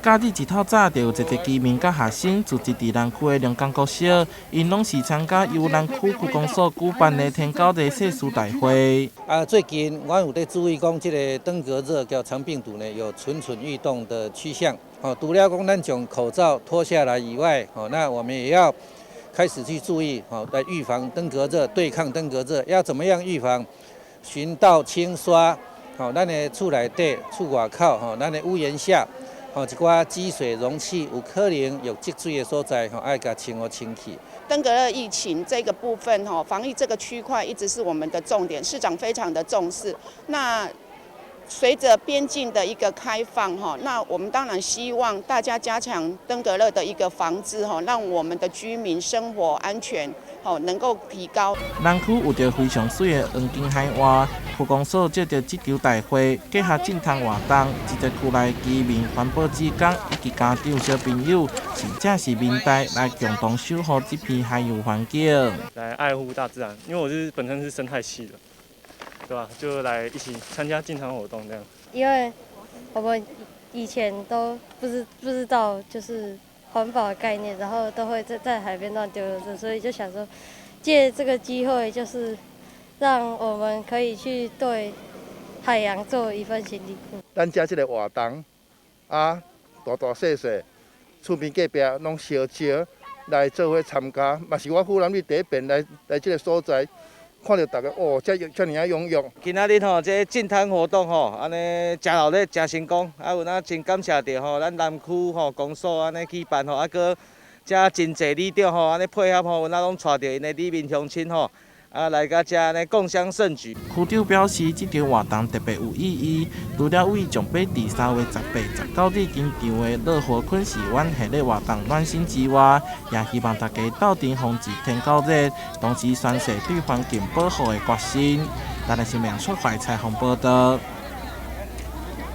假日一透早就有濟濟居民佮學生聚集佇南區的龍江國小，𪜶攏是參加由南區區公所舉辦的天狗日誓師大會。啊，最近阮有咧注意講，這个登革熱佮腸病毒呢有蠢蠢欲動的趨向。哦，除了講咱將口罩脫下來以外，哦，那我們也要開始去注意，哦，來預防登革熱，對抗登革熱，要怎麼樣預防？巡道清刷，哦，咱的厝內底、厝外口，吼，咱的屋檐下。吼，一寡積水容器有可能有積水的所在，吼，愛共清予清氣。登革熱疫情這個部分，吼，防疫這個區塊一直是我們的重點，市長非常的重視。那隨着邊境的一個開放，哈，那我們當然希望大家加強登革熱的一個防治，哈，讓我們的居民生活安全，吼，能夠提高。南區有著非常媠的黃金海岸，區公所藉著這場大會，結合淨灘活動，這個區內居民環保志工以及家長小朋友，甚至是民代來共同守護這片海洋環境。來愛護大自然，因為我是本身是生態系的。對吧？就來一起參加淨灘活動這樣。因為我們以前都不知道就是環保的概念，然後都會在海邊亂丟垃圾，所以就想說借這個機會，就是讓我們可以去對海洋做一份心力。咱遮這个活動啊，大大細細，厝邊隔壁攏相招來做伙參加，嘛是我富南里第一遍來這个所在。看著大家哦，遮遮爾仔踴躍。今仔日吼，這淨灘活動吼，按呢誠熱鬧，誠成功，啊有哪真感謝著吼，咱南區吼公所按呢舉辦吼，啊閣遮真濟里長吼，按呢配合吼，有哪攏帶著𪜶的里民鄉親吼，啊來佮遮按呢共襄盛舉。區長表示，這場活動特別有意義，除了為將欲佇3月18、19日登場的樂活昆士灣系列活動暖身之外，也希望大家鬥陣防治天狗熱，同時宣示對環境保護的決心。台南新聞出懷採訪報道。